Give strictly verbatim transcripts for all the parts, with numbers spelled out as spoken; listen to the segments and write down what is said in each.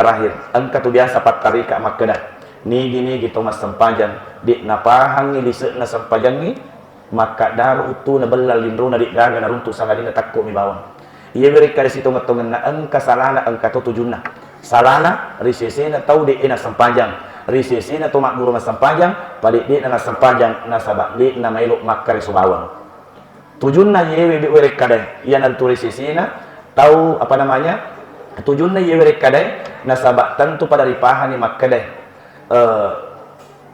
Terakhir, engka tu biasa pattarika makkeda, nigi-nigi to massempajang, de' napahangngi lise'na sempajangnge, makkaddaro uttuna bella linrona de' gaga naruntu sangadinna takko'mi bawang. Iye werekkada sitongeng-tongenna engka salana, engka to tujunna. Salana ri sesena tau de' nassempajang, ri sesena to magguru massempajang, pade' de' nassempajang nasaba' de' namaelo makkareso bawang. Tujunna iyewe werekkadae, iyanaritu ri sesena tau, apa namanya, tujunna iyewe werekkadae, nasaba' tentu pada ripahanni makkedae, eh,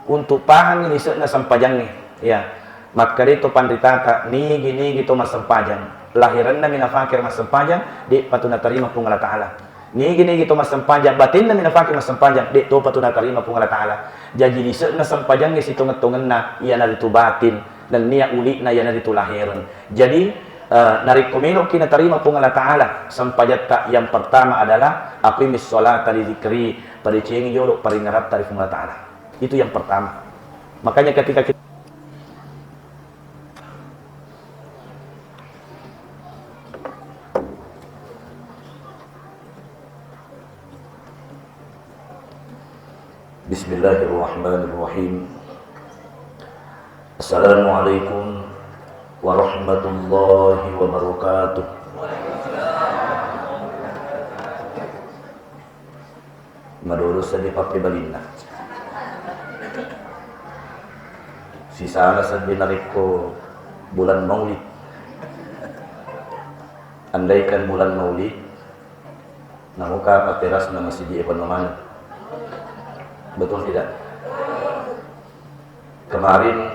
untuk pahangngi lise'na sempajangnge, ya. Makkedai to panritata, nigi-nigi to massempajang, lahirenna mi nafake massempajang, de'pa tu natarima Puang Allah Ta'ala. Nigi-nigi to massempajang, batinna mi nafake massempajang, de' topa tu natarima Puang Allah Ta'ala. Jaji lise'na sempajangnge sitongeng-tongenna, iyanaritu batin, nennia uli'na iyanaritu lahereng. Jadi, eh, narekko melo'ki natarima Puang Allah Ta'ala sempajatta, yang pertama adalah aqimis sholata li dzikri, padecengi jolo paringaratta ri Puang Allah Ta'ala. Itu yang pertama. Makanya ketika kita Bismillahirrahmanirrahim. Assalamualaikum warahmatullahi wabarakatuh. Madolo saja pappebalinna. Sisana saja narekko bulan Maulid. Andaikan bulan Maulid, namuka paterasna masjid e penuh maneng. Betul tidak? Kemarin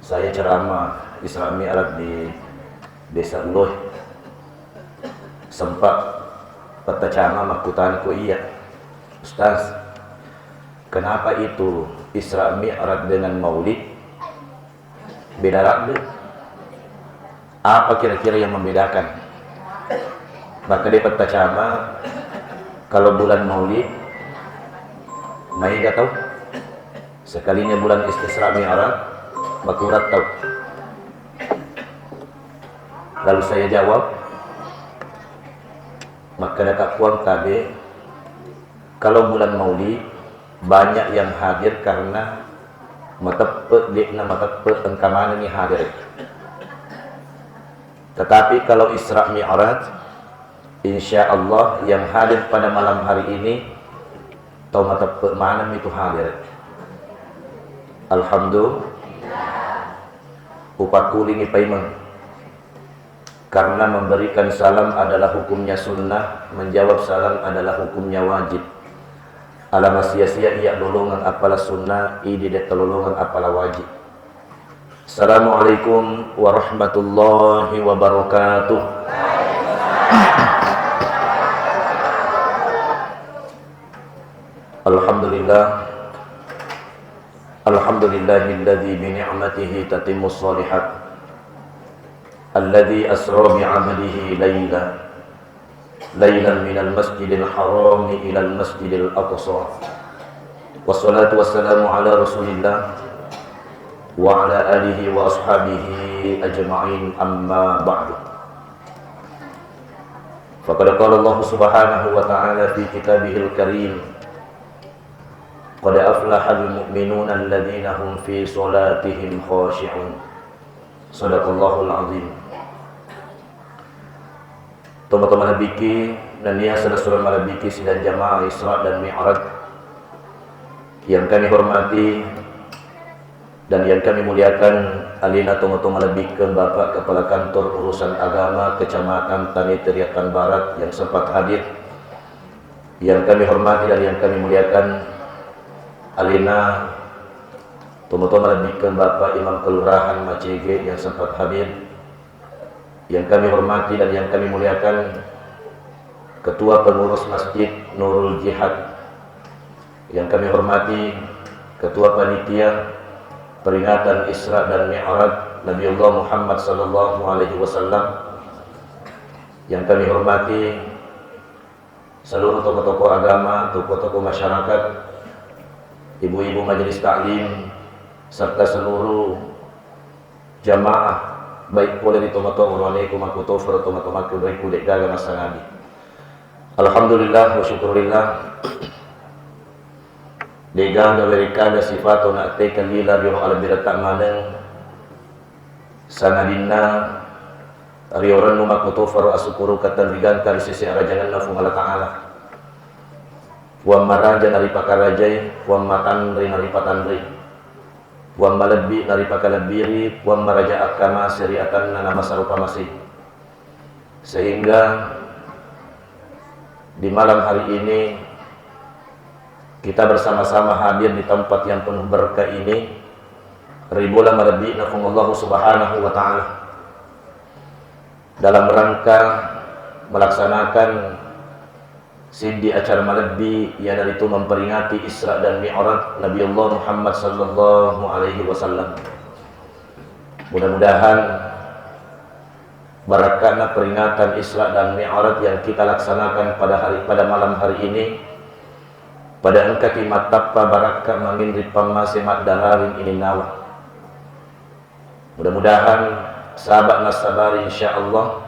saya ceramah Isra Mi'raj di Desa Uloh. Sempat pettacama makkutana ko iya, "Ustaz, kenapa itu Isra Mi'raj dengan Maulid beda radde? Apa kira-kira yang membedakan?" Maka dia pettacama, kalau bulan Maulid, maega tau. Sekalinya bulan Isra Mi'raj, makurang tau. Lalu saya jawab, makkeda ka Puang tabe, kalau bulan Maulid, banyak yang hadir karena mateppe, de'na mateppe, engka manengi hadir. Tetapi kalau Isra Mi'raj, insya Allah yang hadir pada malam hari ini, tau mateppe maneng itu hadir. Alhamdulillah. Upakkulingi paimeng. Karena memberikan salam adalah hukumnya sunnah, menjawab salam adalah hukumnya wajib. Alama sia-sia iya lolongang appala sunnah, idi detta lolongang appala wajib. Assalamualaikum warahmatullahi wabarakatuh. Alhamdulillah. Alhamdulillahilladzi bi ni'matihi tatimmus shalihat. Alladzi asra bi 'abdihi laila, lailan minal masjidil harami ilal masjidil aqsa. Wassalatu wassalamu ala Rasulillah wa ala alihi wa ashabihi ajma'in, amma ba'du. Faqad qala Allahu subhanahu wa ta'ala fi kitabihil karim, "Qad aflahal mu'minuna alladzina hum fi sholatihim khashi'un." Shadaqallahul azim. Tomatoa malebbiki, nennia sala-sala malebbiki sidang jamaah Isra dan Mi'raj yang kami hormati dan yang kami muliakan, alena tomatoa malebbikkeng Bapak Kepala Kantor Urusan Agama Kecamatan Tanete Riattan Barat yang sempat hadir, yang kami hormati dan yang kami muliakan, alena tomatoa malebbikkeng Bapak Imam Kelurahan Macege yang sempat hadir, yang kami hormati dan yang kami muliakan, Ketua Pengurus Masjid Nurul Jihad, yang kami hormati Ketua Panitia Peringatan Isra dan Mi'raj Nabiullah Muhammad sallallahu alaihi wasallam, yang kami hormati seluruh tokoh-tokoh agama, tokoh-tokoh masyarakat, ibu-ibu majelis taklim, serta seluruh jamaah, baik pole ri tomatoa oroaneku, makkutofaro tomatoa makkunraiku de'gaga massangabi. Alhamdulillah wa syukurillah. Degaga werekada sifato na atekeng lila ri ro alebirata maneng. Sangadinna riorennu makkutofaro asukuru katenrigangka ri sese arajangenna Fuang Allah Ta'ala. Fuang maraja naripakarajai, Fuang matanre naripatanrei, Fuang malebbi naripakalebbiri, Fuang maraja akkamase ri atanna namasarupa masei. Sehingga di malam hari ini kita bersama-sama hadir di tempat yang penuh berkah ini, ri bola malebbi'na Fuang Allah Subhanahu wa Ta'ala, dalam rangka melaksanakan siddi acara malebbi, iyanaritu memperingati Isra dan Mi'raj Nabi Allah Muhammad sallallahu alaihi wasallam. Mudah-mudahan barakka'na peringatan Isra dan Mi'raj yang kita laksanakan pada hari, pada malam hari ini, pada engkaki mattappa barakka' maminri pammase maddararing ininnawa. Mudah-mudahan saba' nassabari, insya Allah,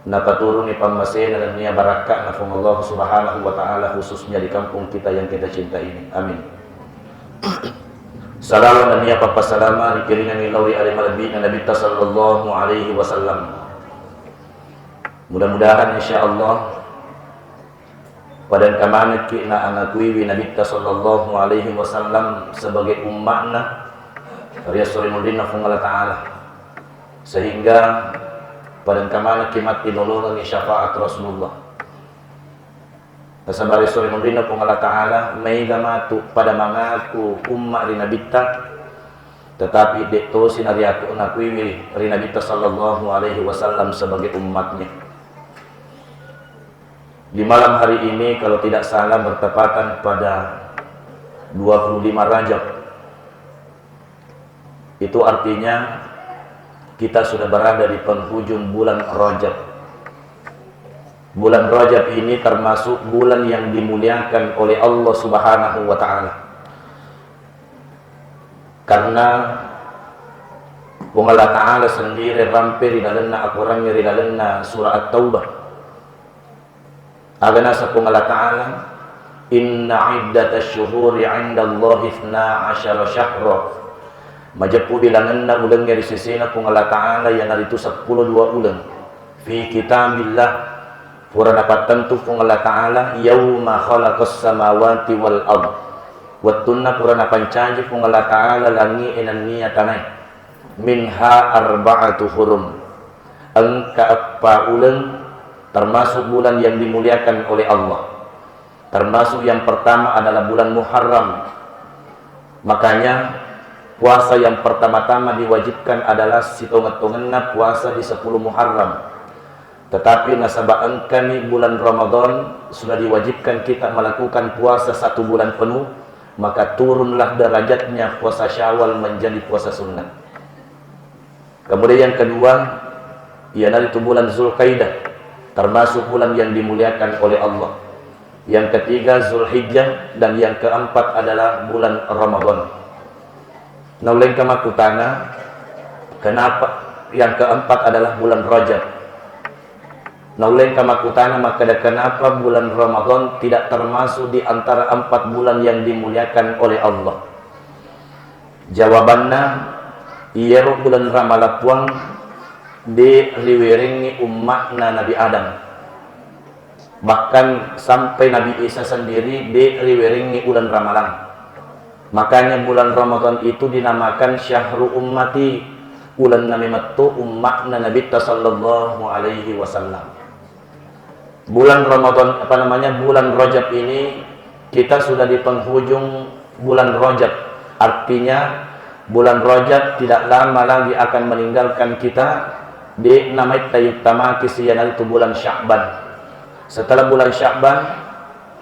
napaturuni pammasena nennia barakka'na Fuang Allah Subhanahu wa Ta'ala, khususnya di kampung kita yang kita cinta ini. Amin. Salawat nennia pappasalama rikiringangi lao ri ale malebbi'na Nabitta sallallahu alaihi wasallam. Mudah-mudahan, insya Allah, pada engka manekki na angakuiwi Nabitta sallallahu alaihi wasallam sebagai umma'na ri esso ri munrinna Fuang Allah Ta'ala, sehingga pada engka manekki matti nolongengi syafaat Rasulullah. Nasaba ri esso ri munrinna Fuang Allah Ta'ala, maega matu pada mangaku umma ri Nabitta, tetapi de' tosi nariaku-, nakuiwi ri Nabitta sallallahu alaihi wasallam sebagai ummatnya. Di malam hari ini, kalau tidak salah, bertepatan pada dua puluh lima Rajab. Itu artinya kita sudah berada di penghujung bulan Rajab. Bulan Rajab ini termasuk bulan yang dimuliakan oleh Allah Subhanahu wa Ta'ala. Karena Puang Allah Ta'ala sendiri rampe ri lalenna akorangnge ri lalenna surah At-Taubah. Aga naseng Puang Allah Ta'ala, "Inna iddatasy syuhuri 'indallahi itsna asyara syahra." Majeppu bilangenna ulengnge ri sesena Puang Allah Ta'ala, iyanaritu seppulo dua uleng. Fi kitabillah, pura napattentu Puang Allah Ta'ala, "Yauma khalaqas samawati wal ard." Wettunna pura napancaji Puang Allah Ta'ala langi'e nennia tanae. "Minha arba'atu hurum." Engka eppa uleng termasuk bulan yang dimuliakan oleh Allah. Termasuk yang pertama adalah bulan Muharram. Makanya, puasa yang pertama-tama diwajibkan adalah sitongeng-tongenna puasa di sepuluh Muharram. Tetapi nasaba engkani bulan Ramadan, sudah diwajibkan kita melakukan puasa satu bulan penuh, maka turunlah derajatnya puasa Syawal menjadi puasa sunnah. Kemudian yang kedua, iyanaritu bulan Zulkaidah, termasuk bulan yang dimuliakan oleh Allah. Yang ketiga Zulhijjah, dan yang keempat adalah bulan Ramadan. Naulengka makkutana, kenapa yang keempat adalah bulan Rajab? Naulengka makkutana makkeda, kenapa bulan Ramadan tidak termasuk di antara empat bulan yang dimuliakan oleh Allah? Jawabanna, iyaro bulan Ramalang Puang de' riwerengngi umma'na Nabi Adam. Bahkan sampai Nabi Isa sendiri de' riwerengngi uleng Ramalang. Makanya bulan Ramadan itu dinamakan syahru ummati, ulenna memetto umma'na Nabitta sallallahu alaihi wasallam. Bulan Ramadan, apa namanya, bulan Rajab ini, kita sudah di penghujung bulan Rajab. Artinya, bulan Rajab tidak lama lagi akan meninggalkan kita, de' namaitta yuttamaki siyanaritu bulan Sya'ban. Setelah bulan Sya'ban,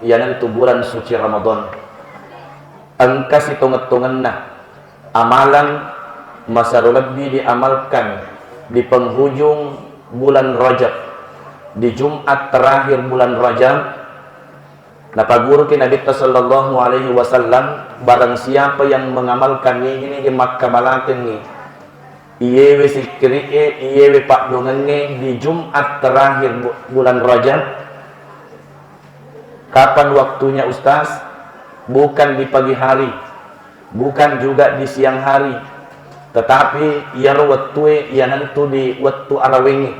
iyanaritu bulan suci Ramadan. Engka sitongeng-tongenna amalan masero lebbi diamalkan di penghujung bulan Rajab, di Jumat terakhir bulan Rajab. Napaguruki Nabitta sallallahu alaihi wasallam, barang siapa yang mengamalkan nigi-nigi makkamalakengngi iyewe sikkiri'e, iyewe paddongengnge di Jumat terakhir bu-, bulan Rajab, Kapan waktunya, Ustaz? Bukan di pagi hari, bukan juga di siang hari, tetapi iyaro wettue iyanantu di wettu arawengnge.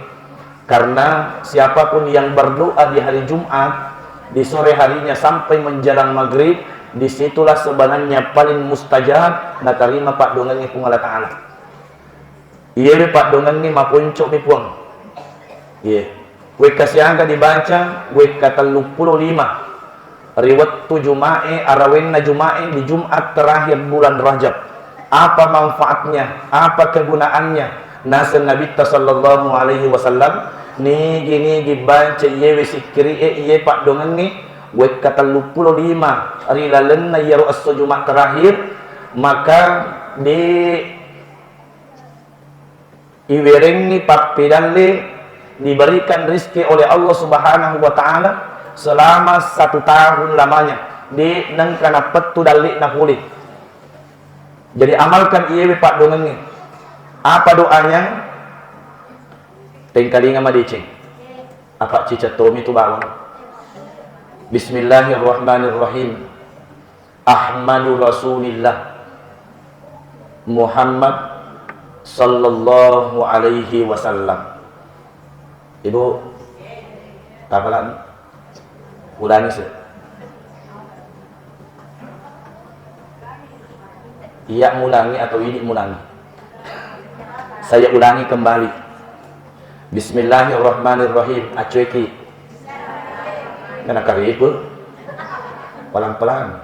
Karena siapapun yang berdoa di hari Jumat, di sore harinya sampai menjelang maghrib, disitulah sebenarnya paling mustajab natarima paddongengnge Puang Allah Ta'ala. Iyewe paddongengnge maponco'mi, Puang. Iye. Wekka siaga dibaca, wekka telluppulo lima ri wettu Juma'e, arawenna Juma'e di Jumat terakhir bulan Rajab. Apa manfaatnya? Apa kegunaannya? Naseng Nabitta sallallahu alaihi wasallam, nigi-nigi baca iyewe sikkiri'e, iye paddongengnge, wekka telluppulo lima ri lalenna iyaro esso Jumat terakhir, maka di iwerengngi pappedalle, diberikan rizki oleh Allah Subhanahu wa Ta'ala selama satu tahun lamanya, de nengka napettu dalle'na pole. Jadi, amalkan iyewe paddongengnge. Apa doanya? Tengkalinga madeceng. Apa cicettomi tu bawang. Bismillahirrahmanirrahim. Ahmadu Rasulillah Muhammad sallallahu alaihi wasallam. Ibu, tapalani? Ulangi se. Iya mulangi atau ini mulangi? Saya ulangi kembali. Bismillahirrahmanirrahim. Acueki. Ngana karibu. Pelan-pelan.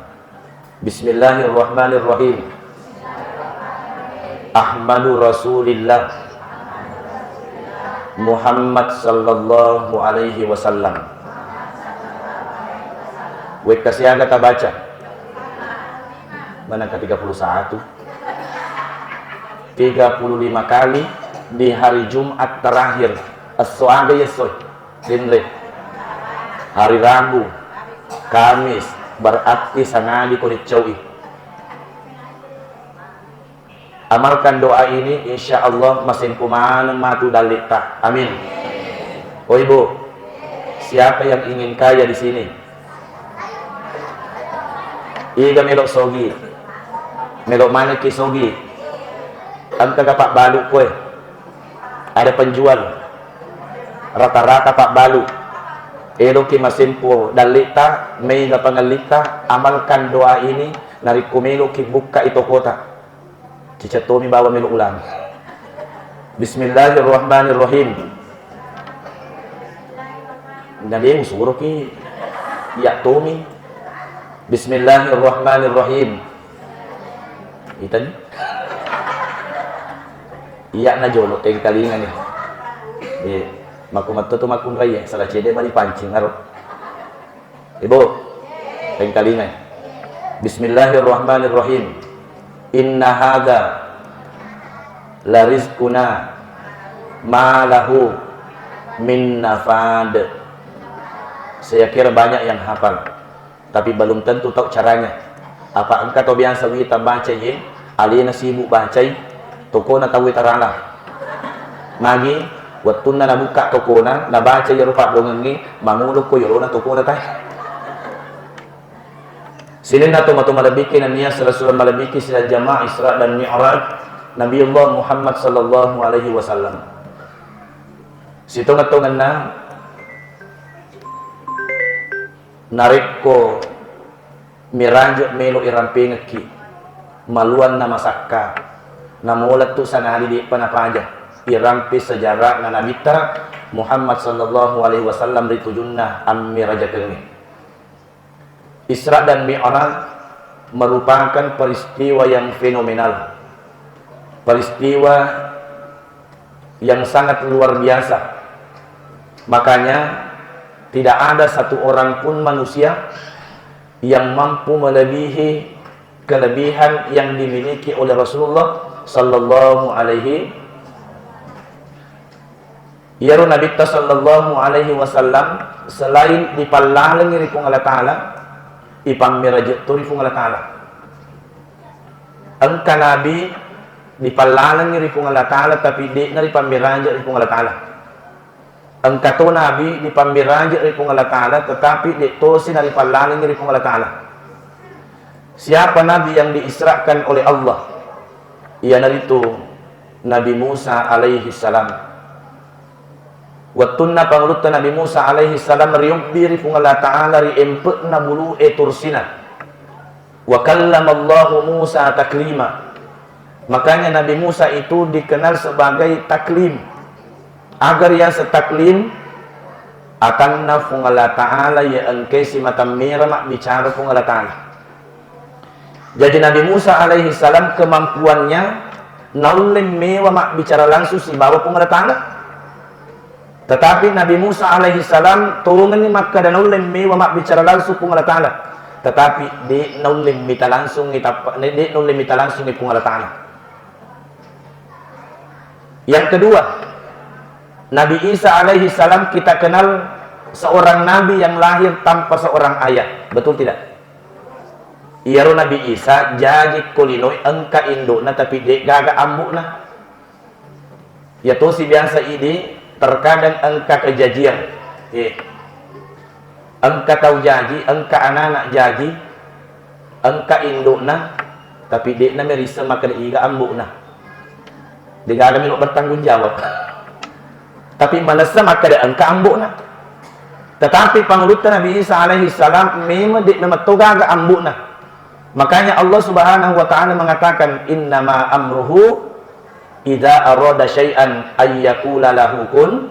Bismillahirrahmanirrahim. Ahmadu Rasulillah Muhammad sallallahu alaihi wasallam. Wekka siaga tabaca? Mana ke tiga puluh satu? Tiga puluh lima kali di hari Jumat terakhir. Esso aga esso? Sinre. Hari Rabu, Kamis, berarti sangadi ko diccau'i. Amalkan doa ini, insya Allah masempu maneng matu dallitta. Amin. Oh Ibu, siapa yang ingin kaya di sini? Iga melo sogi? Melo manekki sogi? Engka kapabbalu koe? Ada penjual. Rata-rata pabbalu. Eloki masempo dallitta, mega pangellitta, amalkan doa ini, narekko meloki bukkai tokota. Cicettomi bawa melo ulang. Bismillahirrahmanirrahim. Nade usuroki iya tomi. Bismillahirrahmanirrahim. Itani? Iya na jolo tengkalinga ni. Eh, makku metto tu makkunrai, salah cede mani pancing aro. Ibu, tengkalinga. Bismillahirrahmanirrahim. Inna hadza la rizquna ma lahu min nafad. Saya kira banyak yang hafal. Tapi belum tentu tahu caranya. Apa engka to biasa wita baca ye, alena sibuk bacai, tokona tauwe tarala. Magi, wettunna nabukka tokona, nabaca yero paddongengnge, mangulu ko yorona tokona tae. Sininna tomatoa malebbiki nennia sura-sura malebbiki sidang jamaah Isra dan Mi'raj Nabiullah Muhammad sallallahu alaihi wasallam. Sitonget-tongenna Narekko miraja melo irampengekki, maluanna masakka, namolettu sanadi de'pa napaja irampe sejarahna Nabitta Muhammad sallallahu alaihi wasallam ri tujunna ammirajakengnge. Isra dan Mi'raj merupakan peristiwa yang fenomenal, peristiwa yang sangat luar biasa. Makanya, tidak ada satu orang pun manusia yang mampu melebihi kelebihan yang dimiliki oleh Rasulullah sallallahu alaihi. Iyaro Nabitta sallallahu alaihi wasallam selain dipallalengi ri Puang Allah Ta'ala, ipammiraja to ri Puang Allah Ta'ala. Engka nabi dipallalengi ri Puang Allah Ta'ala, tapi de'na ripammiraja ri Puang Allah Ta'ala. Engka to nabi dipammiraje ri Puang Allah Ta'ala, tetapi de' tosi naripallalengi ri Puang Allah Ta'ala. Siapa nabi yang diisrakan oleh Allah? Iyanaritu Nabi Musa alaihi salam. Wettunna pangulutta Nabi Musa alaihi salam riobbi ri Puang Allah Ta'ala ri empe'na bulu'e Tursina. Wa kallamallahu Musa taklima. Makanya Nabi Musa itu dikenal sebagai taklim. Aga riyaseng taklim? Atanna Puang Allah Ta'ala iya engkai simata mera mabbicara Puang Allah Ta'ala. Jadi Nabi Musa alaihi salam kemampuannya naulle mewa mabbicara langsung sibawa Puang Allah Ta'ala. Tetapi Nabi Musa alaihi salam tongenni makkeda naulle mewa mabbicara langsung Puang Allah Ta'ala. Tetapi de' naulle mita langsung itappa-, de' naulle mita langsung Puang Allah Ta'ala. Yang kedua, Nabi Isa alaihi salam kita kenal seorang nabi yang lahir tanpa seorang ayah. Betul tidak? Iyaro Nabi Isa jaji ko linoe engka indo'na tapi de' gaga ambo'na. Iya tosi biasa idi, terkadang engka kejadian. Eh. Engka tau jaji, engka anak-anak jaji, engka indo'na, tapi de'na merisseng makkeda iga ambo'na. De' gaga melo bertanggung jawab. Tapi manessa makkeda engka ambo'na. Tetapi pangulutta Nabi Isa alaihi salam memang de' memang to gaga ambo'na. Makanya Allah Subhanahu wa Ta'ala mengatakan, "Innama amruhu idza arada syai'an ayyakula lahu kun."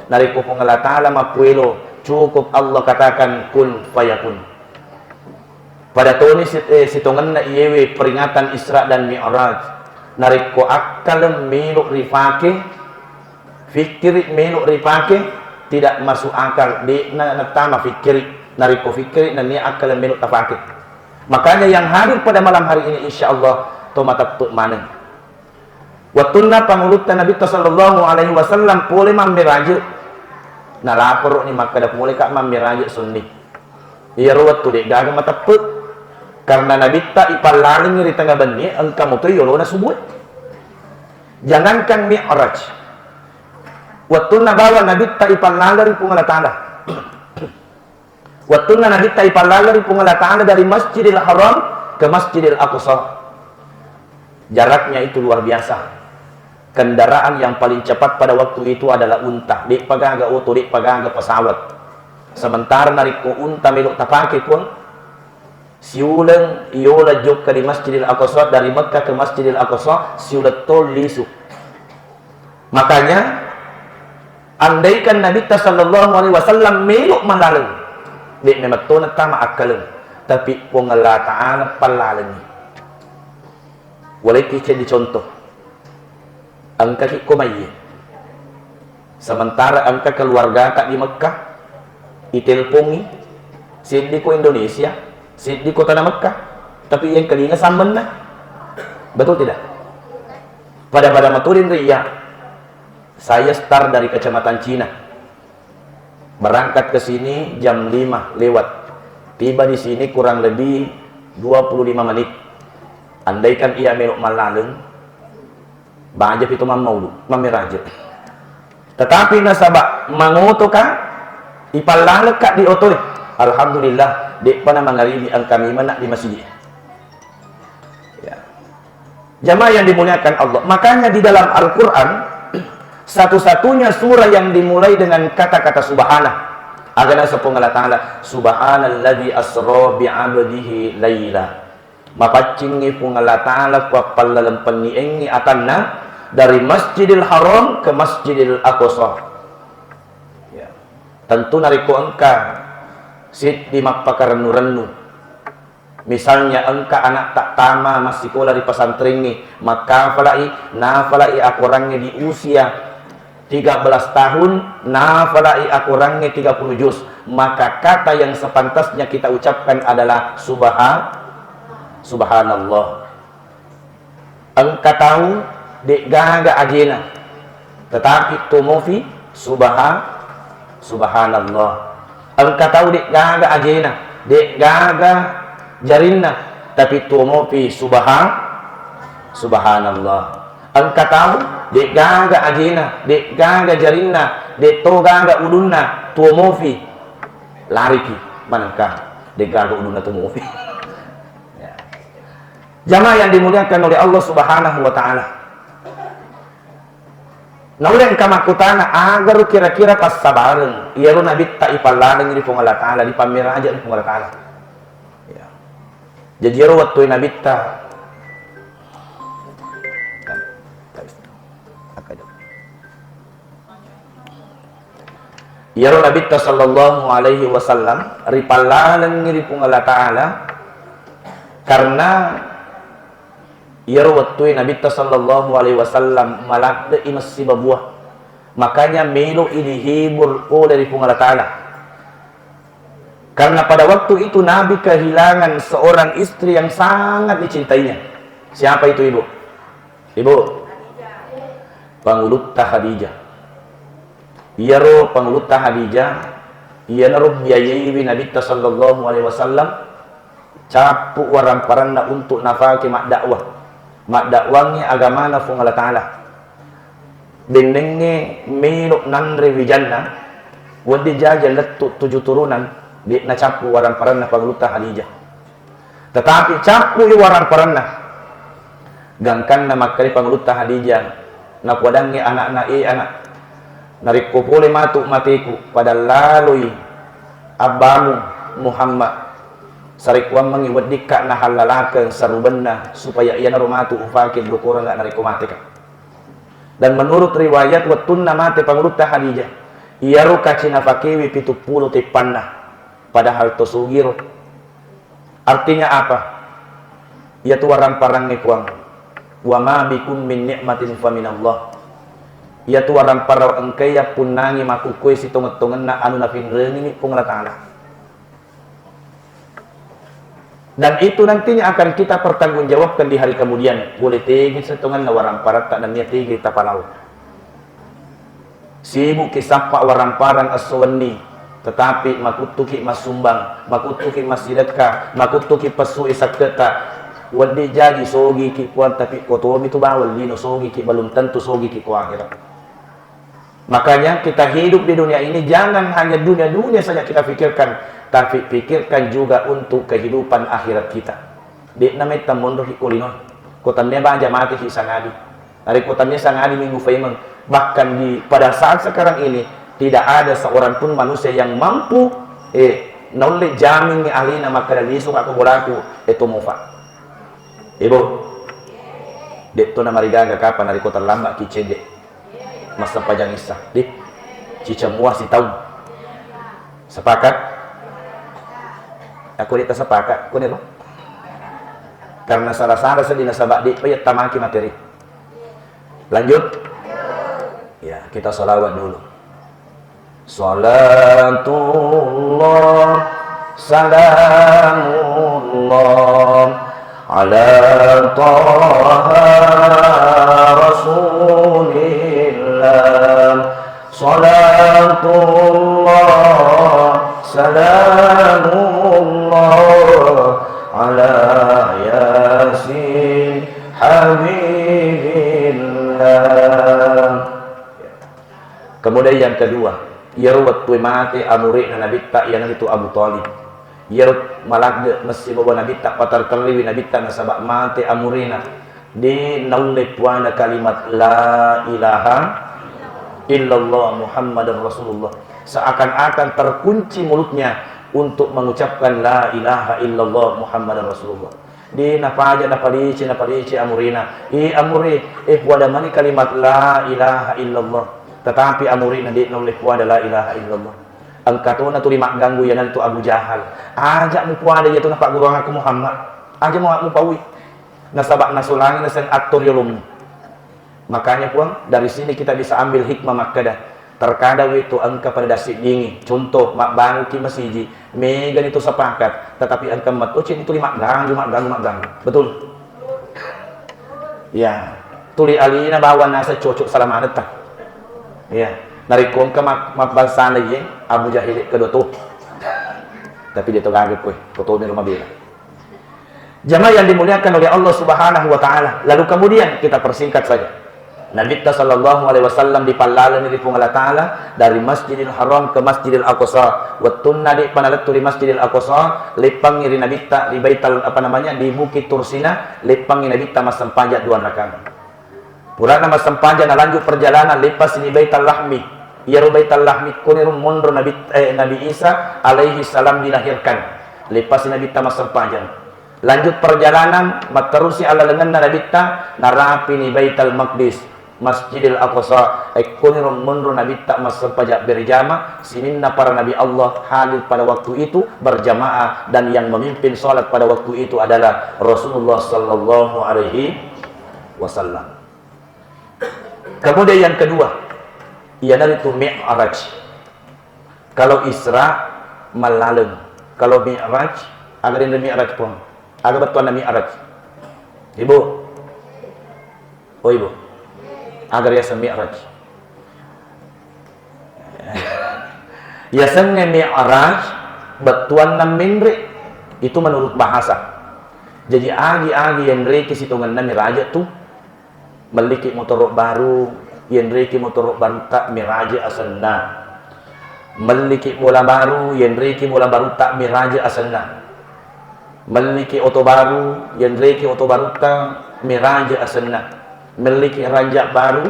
Narekko Puang Allah Ta'ala mappuelo, cukup Allah katakan, "Kun fayakun." Pada toni sit-, eh, sitongenna iyewe peringatan Isra dan Mi'raj. Narekko akkaleng melo ripake, fikkiri melo ripake, tidak masuk akal, de'na nattama fikkiri. Narekko fikkiri nennia akkaleng melo tapake. Makanya yang hadir pada malam hari ini, insya Allah, to mateppe maneng. Wettunna pangulutta Nabitta sallallahu alaihi wasallam pole mammeraje, nalaporo'ni makkeda, "Poleka mammeraje sunni." Iyaro wettu de'gaga mateppe, karena Nabitta ipallalengi ri tengnga bennie, engka motoi yolona subue. Jangankan Mi'raj, wettunna bawa Nabitta ipallala ri Puang Allah Ta'ala. Wettunna Nabitta ipallala ri Puang Allah Ta'ala dari Masjidil Haram ke Masjidil Aqsa, jaraknya itu luar biasa. Kendaraan yang paling cepat pada waktu itu adalah unta. De'pa gaga oto, de'pa gaga pesawat. Sementara narekko unta melo tapake, Puang, siuleng iyola jokka di Masjidil Aqsa, dari Mekkah ke Masjidil Aqsa, siuleng tol lisu. Makanya, andaikan Nabitta sallallahu alaihi wasallam melo mallaleng, de' memang to nattama akkaleng, tapi Puang Allah Ta'ala pallalengi. Walekki ceddi contoh. Engkaki ko maiye. Sementara engka keluargata di Mekkah, itelpongi, seddi ko Indonesia, seddi ko tana Mekkah, tapi engkalinga sammenna. Betul tidak? Pada-pada maturing ri iya, saya start dari Kecamatan Cina. Berangkat ke sini jam lima lewat. Tiba di sini kurang lebih dua puluh lima menit. Andaikan iya melo mallaleng, baja pi to mammaulu, mammeraje. Tetapi nasaba mangotoka, ipallalekka di otoe. Alhamdulillah, de'pa namangaribi engka mimeng di masjid. Ya. Jamaah yang dimuliakan Allah, makanya di dalam Al-Quran, satu-satunya surah yang dimulai dengan kata-kata subhana. Aga naseng Puang Allah Ta'ala, "Subhanalladzi asra bi'abdihi laila." Mapaccingngi Puang Allah Ta'ala ku appallaleng-penniengngi atanna dari Masjidil Haram ke Masjidil Aqsa. Ya. Tentu narekko engka seddi mappakarennu-rennu. Misalnya engka anak tattama massikola ri pesantrengnge, makkafalai, nafalai akorangnge di usia tiga belas tahun, nafalai akorangnge tiga puluh juz, maka kata yang sepantasnya kita ucapkan adalah subha-, subhanallah. Engka tau de'gaga ajena, tetapi tuo mopi subha-, subhanallah. Engka tau de'gaga ajena, de'gaga jarinna, tapi tuo mopi subha-, subhanallah. Engka tau, de'gaga ajena, de'gaga jarinna, de'to gaga ulunna, tuo mofi. Lariki, manengka, de'gaga ulunna tuo mofi. Ya. Jamaah yang dimuliakan oleh Allah Subhanahu wa Ta'ala. Naulle engka makkutana, agaro kira-kira passabareng iyaro Nabitta ipallaleng ri Puang Allah Ta'ala, dipammeraja ri Puang Allah Ta'ala. Ya. Jaji iyaro wettue Nabitta, iyaro Nabitta sallallahu alaihi wasallam ripallalengngi ri Puang Allah Ta'ala karena iyaro wettue Nabitta sallallahu alaihi wasallam maladde'i messiba buah. Makanya melo'i dihibur pole ri Puang Allah Ta'ala. Karena pada waktu itu Nabi kehilangan seorang istri yang sangat dicintainya. Siapa itu, Ibu? Ibu? Pangulutta Khadijah. Iyaro Pangulutta Khadijah, iyanaro biayaiwi Nabitta sallallahu alaihi wasallam, cappu waramparanna untuk nafake maddakwah. Maddakwangngi agamana Puang Allah Ta'ala. Bennengnge melo nanre wijanna, wedding jaji lettu tuju turunan, de' nacappu waramparanna Pangulutta Khadijah. Tetapi cappui waramparanna, gangkanna makkeda Pangulutta Khadijah, napoadangngi anakna, "E anak, narekko pole matu mateku, pada laloi abbamu Muhammad, sarekkuammengngi weddikka nahallalakeng sarubenna, supaya iyanaro matu ufake dokorengnga narekko mateka." Dan menurut riwayat, wettunna mate Pangulutta Khadijah, iyaro kaci nafakewi pitu pulo teppanna, padahal to sugiro. Artinya apa? Iyatu waramparangnge, Puang. "Wa ma bikum min ni'matin fa minallah." Iyatu waramparang engkae yappunnangi makkukkoe sitongeng-tongenna anu nafinrengimi Puang Allah Ta'ala. Dan itu nantinya akan kita pertanggungjawabkan di hari kemudian. Pole tegi sitongeng na waramparatta nennia tegi tapalao. Sibukki sappa waramparang esso wenni, tetapi makuttuki massumbang, makuttuki massidekka, makuttuki pessui sakketta. Wedding jaji sogiki Puang, tapi kotomi tu bawang lino sogiki, belum tentu sogiki ko akhirat. Makanya kita hidup di dunia ini jangan hanya dunia-dunia saja kita pikirkan, tapi pikirkan juga untuk kehidupan akhirat kita. De'na metta monroki ko lino, ko tennia baja mateki sangadi. Narekko tennia sangadi minggu paimeng, bahkan di pada saat sekarang ini tidak ada seorang pun manusia yang mampu, eh, naulle jamingngi alena makkeda, "Lisu ka ko bolaku, eh, to mufa." Ibu, de'to namarigaga kapang narekko terlambat ki cedde. Massempajang Isya, di ciceng mua sitaung. Sepakat? Aku de' tasepakat, kuni lo? Karena salah-salah sedih nasaba' de' pa iya tamaki materi. Lanjut? Ya, kita salawat dulu. Salatullah, salamullah, ala taha rasulillah. Salatullah, salamullah, ala yasin habibillah. Kemudian yang kedua, iyaro wettue mate amure'na Nabitta, iyanaritu Abu Thalib. Iyaro maladde' messibawa Nabitta, patertelliwi Nabitta nasaba' mate amure'na. De' naulle puada kalimat la ilaha illallah Muhammadar Rasulullah. Seakan-akan terkunci mulutnya untuk mengucapkan la ilaha illallah Muhammadar Rasulullah. De' napaja, napadece, napadece amurena. Eh, amure, eh, puada mani kalimat la ilaha illallah. Tetapi amurena de' naulle puada la ilaha illallah. Engka tona tuli magganggu, iyanaritu Abu Jahal. Aja' mupuada iyatu napagguruangakku Muhammad. Aja' mu-, mupaui. Nasaba' nasulangi naseng atto riolommu. Makanya, Puang, dari sini kita bisa ambil hikmah makkeda, terkadang itu engka pada dassiddingi. Contoh, mabbanguki masiji, megani tu sepakat, tetapi engka metto cedde tuli magganggu, magganggu, magganggu. Betul? Ya, tuli alina bawang naseng cocok salamanetta. Ya, narekko engka ma-, mabbangsana iye, Abu Jahil kedua tu. Tapi de' to gaga koe, kotomi rumah bela. Jamaah yang dimuliakan oleh Allah Subhanahu wa Ta'ala. Lalu kemudian kita persingkat saja. Nabitta sallallahu alaihi wasallam dipallaleni ri Puang Allah Ta'ala dari Masjidil Haram ke Masjidil Aqsa. Wettunna de'pa nalettu ri Masjidil Aqsa, leppangngi ri Nabitta ri Baital, apa namanya, di Bukit Tursina, leppangngi Nabitta massempajang dua rakaat. Purana massempajang, nalanjut perjalanan, leppasi ri Baital Lahmi. Iyaro Baital Lahmi koniro monro Nabi, eh, Nabi Isa alaihi salam dilahirkan. Leppasi Nabitta massempajang. Lanjut perjalanan, matterusi allalengenna Nabitta, narapini Baital Maqdis, Masjidil Aqsa, ekkoniro monro Nabitta massempajang berjamaah, sininna para nabi Allah hadir pada waktu itu berjamaah, dan yang memimpin salat pada waktu itu adalah Rasulullah sallallahu alaihi wasallam. Kemudian yang kedua, iyanaritu Mi'raj. Kalau Isra, mallaleng. Kalau Mi'raj, aga rinre Mi'raj, Puang? Aga bettuanna Mi'raj? Ibu? Oh, Ibu. Aga riaseng Mi'raj? Yasengnge Mi'raj, bettuanna menre. Itu menurut bahasa. Jaji agi-agi yenreki sitongenna miraja tu. Melliki motoro baru, yenreki motoro barutta miraja asenna. Melliki bola baru, yenreki bola barutta miraja asenna. Melliki oto baru, yenreki oto barutta miraja asenna. Melliki ranja baru,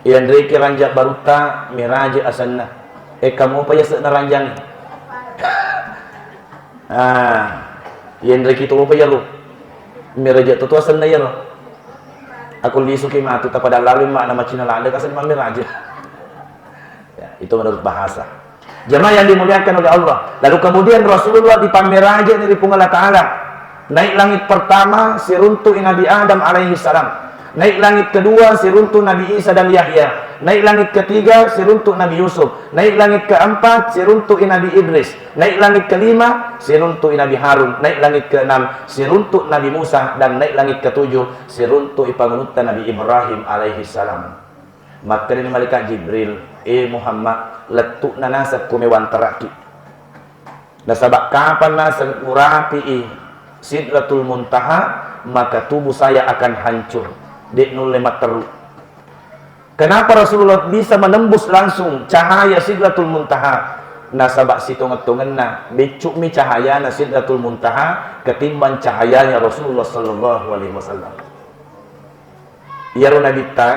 yenreki ranja barutta miraja asenna. Eka mopa yase'na ranjangnge? Ah, yenreki to mopa iyaro? Miraja to tu asenna iyaro. Aku lisuki matu tapada lalu makna macina lada kaseng mamiraja. Ya, itu menurut bahasa. Jamaah yang dimuliakan oleh Allah. Lalu kemudian Rasulullah dipammerajani ri Puang Allah Ta'ala. Naik langit pertama, siruntu'i Nabi Adam alaihi salam. Naik langit kedua, siruntu Nabi Isa dan Yahya. Naik langit ketiga, siruntu Nabi Yusuf. Naik langit keempat, siruntu'i Nabi Idris. Naik langit kelima, siruntu'i Nabi Harun. Naik langit keenam, siruntu Nabi Musa. Dan naik langit ketujuh, siruntu'i pangunutta Nabi Ibrahim alaihi salam. Makkedani malaikat Jibril, "Eh Muhammad, lettu'na naseng ko mewantaraki. Nasaba kapang naseng urapi'i Sidratul Muntaha, maka tubuh saya akan hancur. De' nulle matteru." Kenapa Rasulullah bisa menembus langsung cahaya Sidratul Muntaha? Nasaba sitongeng-tongenna, beccu'mi cahayana Sidratul Muntaha ketimbang cahayanya Rasulullah sallallahu alaihi wasallam. Iyaro Nabitta,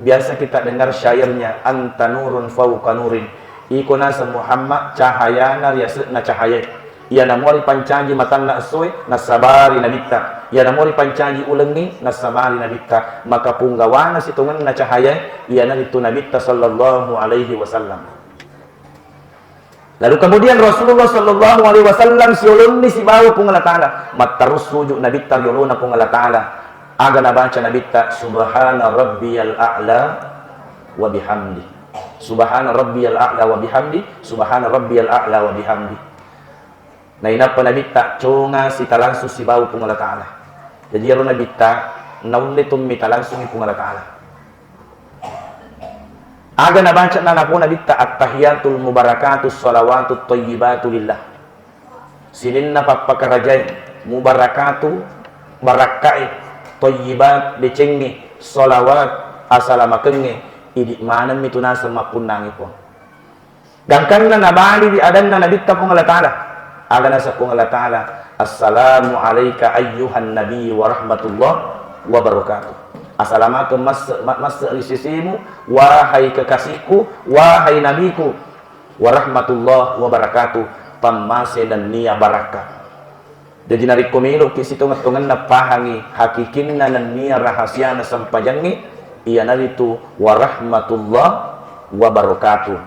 biasa kita dengar syairnya, "Anta nurun fauqa nurin." Iko naseng Muhammad, cahayana riase'na cahaya. Iyana mua ripancaji matanna essoe, nassabari Nabitta. Iyana mua ripancaji ulengnge, nassabari Nabitta. Maka punggawana sitongenna cahaya, iyanaritu Nabitta sallallahu alaihi wasallam. Lalu kemudian Rasulullah sallallahu alaihi wasallam siolonni sibawa Puang Allah Ta'ala. Matterus sujud Nabitta riolona Puang Allah Ta'ala. Aga nabaca Nabitta, "Subhana rabbiyal a'la wa bihamdi. Subhana rabbiyal a'la wa bihamdi. Subhana rabbiyal a'la wa bihamdi." Nainappa Nabitta conga sita langsung sibawa Puang Allah Ta'ala. Jadi iyaro Nabitta naulle tummi talangsungi Puang Allah Ta'ala. Aga nabaca na napo Nabitta, "Attahiyatul mubarakatus salawatut thayyibatu lillah." Sininna pappakarajai, mubarakatu, barakkai, thayyibat, decengnge, salawat, asalamakengnge, idi manemmi tu naseng mappunnangi Puang. Gangkanna nabali ri adanna Nabitta Puang Allah Ta'ala. Aga naseng Puang Allah Ta'ala, "Assalamu alaika ayyuhan nabi wa rahmatullah wa barakatuh." Asalamakeng masse-, ma-, masse ri sisimu, wahai kekasihku, wahai nabiku, wa rahmatullah wa barakatuh, pammase nennia barakka. Jaji narekko meloki sitongeng-tongenna pahangi hakikinna nennia rahasiana sempajangnge, iyanaritu warahmatullah wabarakatuh.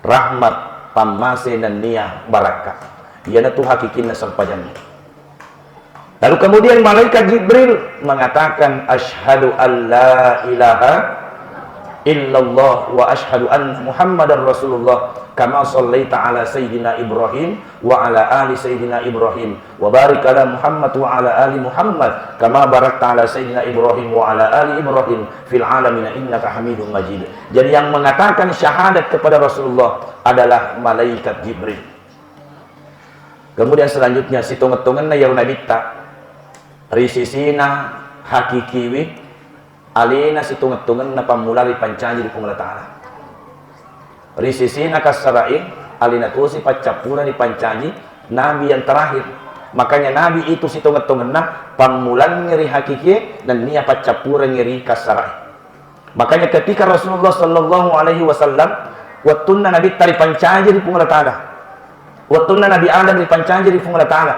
Rahmat pammase nennia barakka. Iyanatu hakikinna sempajangnge. Lalu kemudian malaikat Jibril mengatakan, "Asyhadu an la ilaha illallah wa asyhadu anna Muhammadar Rasulullah, kama shallaita ala Sayyidina Ibrahim wa ala ali Sayyidina Ibrahim, wa barik ala Muhammad wa ala ali Muhammad, kama barakta ala Sayyidina Ibrahim wa ala ali Ibrahim fil alamin innaka Hamidum Majid." Jadi yang mengatakan syahadat kepada Rasulullah adalah malaikat Jibril. Kemudian selanjutnya, sitongeng-tongenna iyaro Nabitta, ri sisina hakikiwi, alena sitongeng-tongenna pammula ripancaji ri Puang Allah Ta'ala. Ri sisina kassarae, alena tosi paccappureng ripancaji nabi yang terakhir. Makanya nabi itu sitongeng-tongenna pammulangngi ri hakikie nennia paccappurengngi ri kassarae. Makanya ketika Rasulullah sallallahu alaihi wasallam, wettunna Nabitta ripancaji ri Puang Allah Ta'ala, wettunna Nabi Adam ripancaji ri Puang Allah Ta'ala,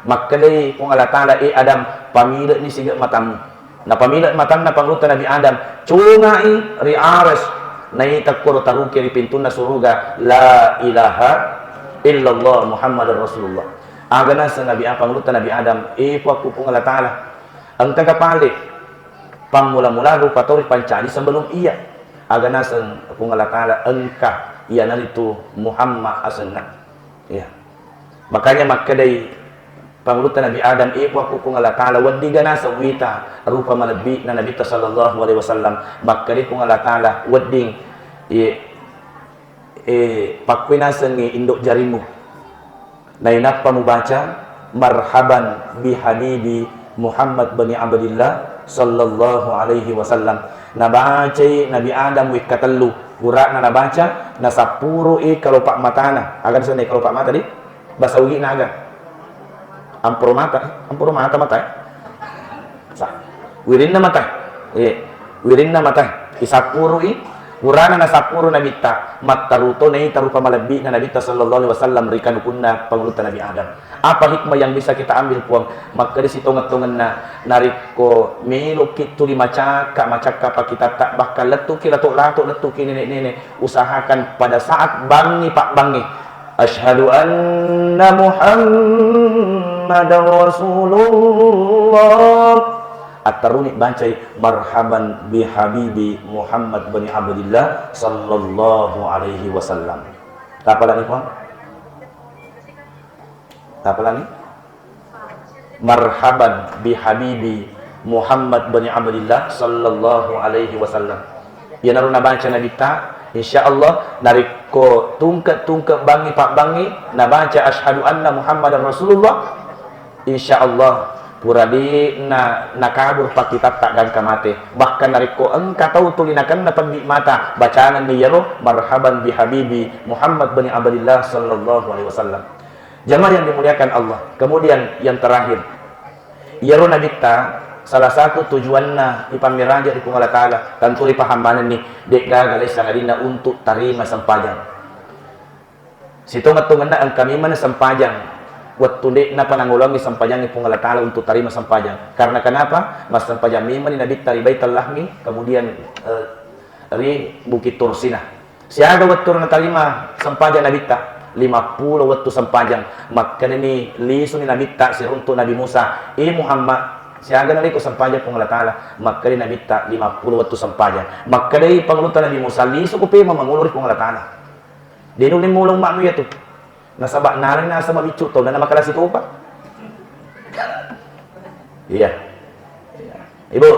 makkedai Puang Allah Ta'ala, "Eh Adam, pamile'ni sige matammu." Napamile matanna Pangulutta Nabi Adam, cungai ri aras, naita koro taruki ri pintunna suruga, "La ilaha illallah Muhammadar Rasulullah." Aga naseng Nabi, Pangulutta Nabi Adam, "Eh Puakku Puang Allah Ta'ala, engkaga pale pammula-mula rupa tau ripancaji sebelum iya?" Aga naseng Puang Allah Ta'ala, "Engka, iyanaritu Muhammad asenna." Iya. Makanya makkedai Pangulutta Nabi Adam, "Eh Puakku Puang Allah Ta'ala, weddiga naseng wita rupa malebbi na Nabitta sallallahu alaihi wasallam?" Makkedai Puang Allah Ta'ala, "Wedding, iye, eh, pakkui nasengngi indo' jarimu. Nainappa mubaca, 'Marhaban bi habibi Muhammad bani Abdillah sallallahu alaihi wasallam.'" Nabacai Nabi Adam wekka tellu, purana nabaca, nasappurui kalopa matana. Aga senna kalopa mata di? Bahasa Ugi naga? Ampuru mata, ampuru mata mata, eh? Sa-, wirinna mata, eh, wirinna mata, isappurui, purana nasappuru Nabitta, mattaruto naita rupa malebbi na Nabitta sallallahu alaihi wasallam ri kanukunna Pangulutta Nabi Adam. Apa hikmah yang bisa kita ambil, Puang? Makkeda sitongeng-tongenna, narekko meloki tuli macakka, macakka pakitatta, bahkan lettuki lato-lato, lettuki nene-nene, usahakan pada saat bangngi pabbangnge, "Asyhadu anna Muhammadar Rasulullah." Attaruni bacai, "Marhaban bi habibi Muhammad bani Abdillah sallallahu alaihi wasallam." Tapalani, Puang? Tapalani? "Marhaban bi habibi Muhammad bani Abdillah sallallahu alaihi wasallam." Iyanaro nabaca Nabitta, insya Allah, narekko tungke-tungke bangngi pabbangngi nabaca, "Asyhadu anna Muhammadar Rasulullah," insya Allah, pura de'na nakabur pakkitatta gangka mate. Bahkan narekko engka tau tuli nakenna peddi mata, bacangenni iyaro, "Marhaban bi habibi Muhammad bani Abdillah sallallahu alaihi wasallam." Jamaah yang dimuliakan Allah. Kemudian yang terakhir, iyaro Nabitta salah satu tujuanna ipammiraja ri Puang Allah Ta'ala, tentu ripaham manenni, de'gaga laing sangadinna untuk tarima sempajang. Sitongeng-tongenna engka memang sempajang wettu de'napa nangoloangngi sempajangnge Puang Allah Ta'ala untuk tarima sempajang. Karena kenapa? Massempajang memang Nabitta ri Baitul Lahmi, kemudian, eh, ri Bukit Tursina. Siaga wettu natarima sempajang Nabitta? Lima pulo wettu sempajang. Makkedani, lisuni Nabitta siruntu Nabi Musa, "Eh Muhammad, siaga narekko sempajang Puang Allah Ta'ala?" Makkedai Nabitta, "Lima pulo wettu sempajang." Makkedai Pangulutta Nabi Musa, "Lisuko pema mangolo ri Puang Allah Ta'ala. De nulle mulo ummakmu iyatu. Nasaba nalani naseng mabiccu tau, na makalasi topa." Iya. Iya. Ibu.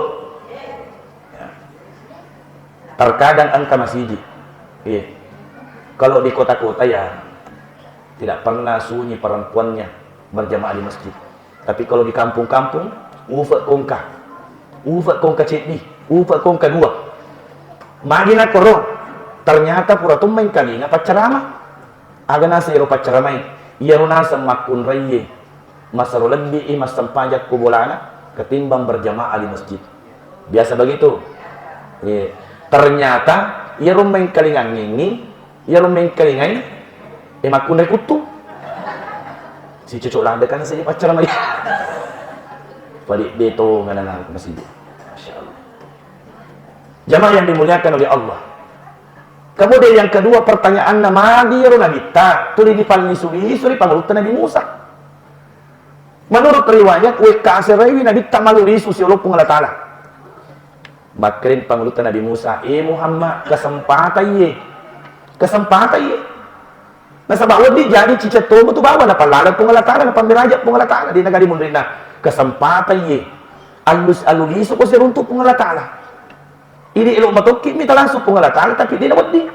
Iya. Terkadang engka masigi. Iya. Kalau di kota-kota ya tidak pernah sunyi perempuannya berjamaah di masjid. Tapi kalau di kampung-kampung, ufe kongka. Ufe kongka ceddi, ufe kongka dua. Magi nakoro, ternyata pura to maengkalinga paccarama. Aga naseng ero paccaramai? Iyaro naseng makkunraie masero lebbi i massempajang ko bolana ketimbang berjamaah di masjid. Biasa begitu. Iya. Ternyata iyaro maengkalingangngi, iyaro maengkalingai, eh, makkunrai kuttu. Si cocok ladde kan saja paccaramai. Padi de to nganana masjid. Masya Allah. Jamaah yang dimuliakan oleh Allah. Kemudian yang kedua, pertanyaanna, magi ero Nabitta tuli dipallisu-lisu ri Pangulutta Nabi Musa? Menurut riwayat, wekka aseraiwi Nabitta malu lisu siolo Puang Allah Ta'ala. Makkedani Pangulutta Nabi Musa, "Eh Muhammad, kesempatan ye. Kesempatan ye." Nasaba wedding jadi ciceng tomatoa bawang napallaleng Puang Allah Ta'ala, napammiraja Puang Allah Ta'ala, de nagadi munrinna. Kesempatan ye. Alus-, alulisu ko siruntu Puang Allah Ta'ala. Idi elo matokki mita langsung Puang Allah Ta'ala, tapi de nawedding.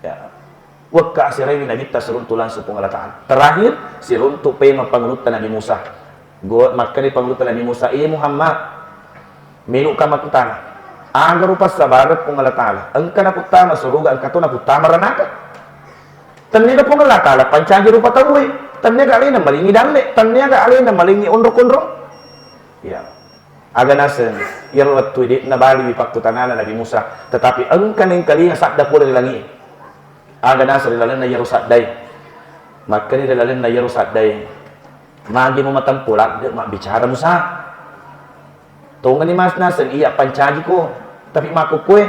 Ya. Wekka aseraiwi Nabitta siruntu langsung Puang Allah Ta'ala. Terakhir, siruntu pema Pangulutta Nabi Musa. Go-, makkeda Pangulutta Nabi Musa, "Eh Muhammad, Meloka makkutana, aga rupa sabareng Puang Allah Ta'ala? Engka naputtama suruga, engka to naputtama ranaka. Tenniaga Puang Allah Ta'ala pancaji rupa tauwe, tenniaga alena malingi dalle, tenniaga alena malingi onrong-onrong. Ya. Aga naseng, iyaro wettue de' nabaliwi pakkutanana Nabi Musa, tetapi engka nengkalinga sadda pole ri langi'e. Aga naseng ri lalenna iyaro saddae. Makkeda ri lalenna iyaro saddae, magi mo matempo ladde mabbicara Musa? Tongengni mas naseng iya pancajiko, tapi makkukkoe,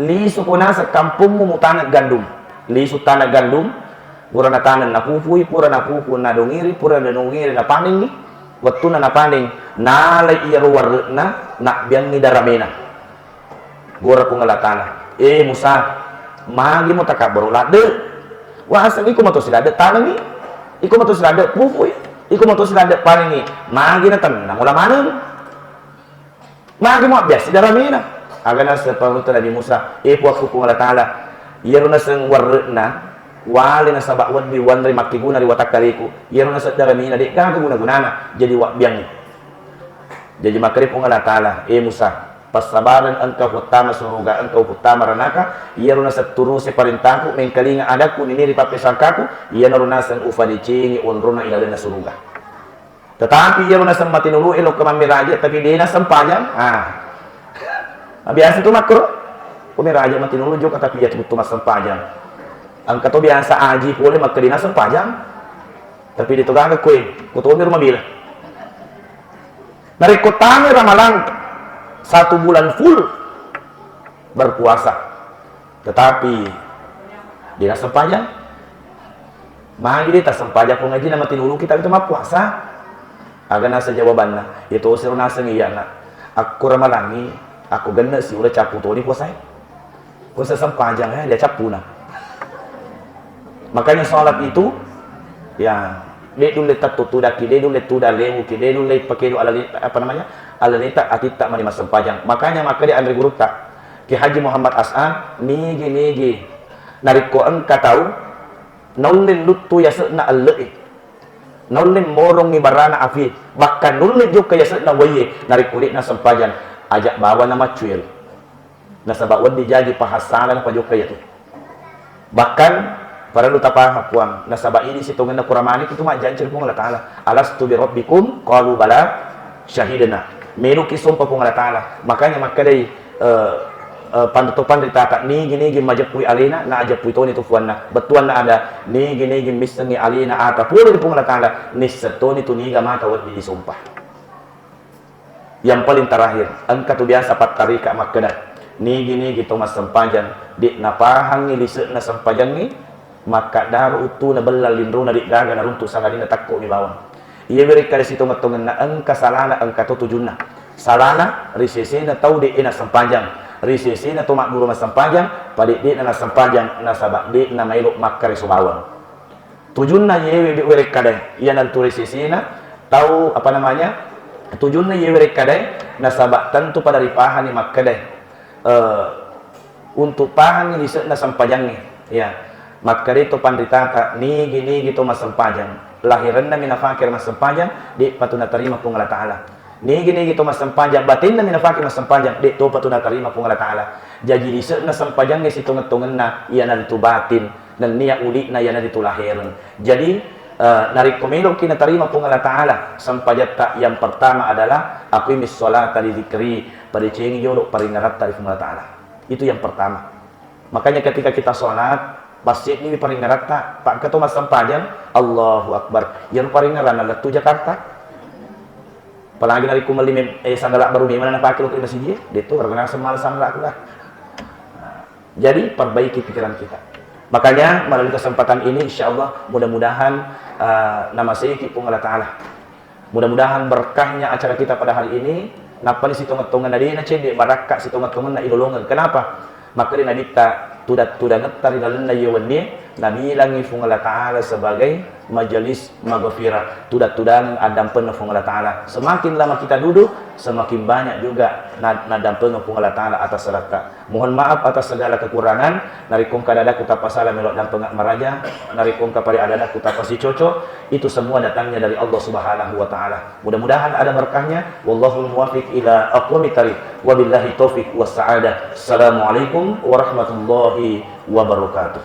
lisuko naseng kampommu mutaneng gandum. Lisu taneng gandum, pura nataneng napupui, pura napupu nadongiri, pura nadongiri napanengngi. Wettunna napaneng, nalai iyaro warre'na, nabbiangngi daramena. Gora Puang Allah Ta'ala, "Eh Musa, magi mo takabbaro ladde? Waseng iko matosi ladde tanengngi, iko matosi ladde pupui, iko matosi ladde panengngi, magi natennang ula maneng? Magi mo abbiassi daramena?" Aga naseng pammulata Nabi Musa, "Eh Puakku Puang Allah Ta'ala, iyaro naseng warre'na wale nasaba wedding wanre makkeguna ri watakkaleku, iyaro naseng daramena de'gaga guna-gunana, jadi wabbiangngi." Jaji makkeda Puang Allah Ta'ala, "Eh Musa, passabareng engka upattama suruga, engka upattama ranaka, iyaro naseng turuse parentaku, mengkalinga adakku, nini ri pappesangkaku, iyanaro naseng ufadecengi onrona ilalenna suruga. Tetapi iyaro naseng matinulu'e lokka mammiraja, tapi de' nassempajang." Ah. Nah, biasa tu makkoro, ko miraja matinulu jokka, tapi iya tu massempajang. Engka to biasa aji pole makkeda de' nassempajang. Tapi de' to gaga koe, ko tomi rumah bila. Narekko tama Ramalang, satu bulan full berpuasa, tetapi de' nassempajang, magi de' tassempajang ko ngaji na matinuluki tapi to mappuasa? Aga naseng jawabanna, iya tosiro naseng iyana, akko Ramalangi, akko genne' siuleng cappu toni puasae. Ko sesempajang, eh, dia cappuna. Makanya sholat itu, ya, de' nulle tattutudakki, de' nulle tudang lewuki, de' nulle pakedo alale-, apa namanya, alaleta atitta mani massempajang. Makanya makkeda anre gurutta, Ki Haji Muhammad As'an, nigi-nigi narekko engka tau naulle luttu yase'na elle'e, naulle morongngi barana api, bahkan nulle jokka yase'na waiye, narekko de' nassempajang, aja' bawana maccuel. Nasaba wedding jaji pahassalang pajokka iyatu. Bahkan parellu tapahang, Puang, nasaba idi sitongenna Kuramani itu majjanci ri Puang Allah Ta'ala, "Alastu bi rabbikum?" Qalu, "Bala, syahidna." Meloki sompa Puang Allah Ta'ala. Makanya makkedai, eh, eh, panrito-panritata, nigi-nigi majeppui alena, na ajeppui toni tu puanna. Bettuanna ada, nigi-nigi missengngi alena ata pole ri Puang Allah Ta'ala, nisseng toni tu niga mata wedding disompa. Yang paling terakhir, engka tu biasa pattarika makkeda, nigi-nigi to massempajang, de' napahangngi lise'na sempajangnge, makkaddaro uttuna bella linrona de' gaga naruntu sangadinna takko'mi bawang. Iya werekkada sitongeng-tongenna engka salana, engka to tujunna. Salana ri sesena tau de' nassempajang, ri sesena to magguru massempajang, pade' de' nassempajang nasaba de' namaelo makkareso bawang. Tujunna yewe werekkadae, iyanaritu ri sesena tau, apa namanya, tujunna yewe werekkadae, nasaba tentu pada ripahanni makkedae, eh, untuk pahangngi lise'na sempajangnge, ya. Makkedai to panritata, nigi-nigi to massempajang, lahirennami nafake massempajang, de'pa tu natarima Puang Allah Ta'ala. Nigi-nigi to massempajang, batennami nafake massempajang, de' topa tu natarima Puang Allah Ta'ala. Jaji lise'na sempajangnge sitongeng-tongenna, iyanaritu batin, nennia uli'na iyanaritu lahereng. Jadi, eh, narekko meloki natarima Puang Allah Ta'ala sempajatta, yang pertama adalah aqimis sholata li dzikri, padecengi jolo paringeratta ri Puang Allah Ta'ala. Itu yang pertama. Makanya ketika kita sholat, passeddiwi paringeratta, pakkato massempajang, Allahu Akbar. Iyaro paringeranna lettu Jakarta. Apalagi narekko melli mem-, eh, sandala baru memang napake lokka ri masigi, de' to, karena semala sandala kula. Nah, jadi perbaiki pikiran kita. Makanya melalui kesempatan ini, insya Allah, mudah-mudahan, eh, namaseiki Puang Allah Ta'ala. Mudah-mudahan berkahnya acara kita pada hari ini, nappani sitongeng-tongenna de' nacedde, barakka sitongeng-tongenna ilolongeng. Kenapa? Makkeda Nabitta, tudang-tudangetta ri lalenna iye wennie, nabilangi Fuang Allah Ta'ala sebagai majelis maghfirah, tudang-tudang addampenna Fuang Allah Ta'ala. Semakin lama kita duduk, semakin banyak juga na-, naddampengeng Fuang Allah Ta'ala atas salata. Mohon maaf atas segala kekurangan, narekko engka ada-ada ku tappa sala melo dampengeng maraja, narekko engka pare ada-ada ku tappa sicoco, itu semua datangnya dari Allah Subhanahu wa Ta'ala. Mudah-mudahan ada berkahnya. Wallahul muwaffiq ila aqwamit thariq. Wabillahi taufiq was sa'adah. Assalamualaikum warahmatullahi wabarakatuh.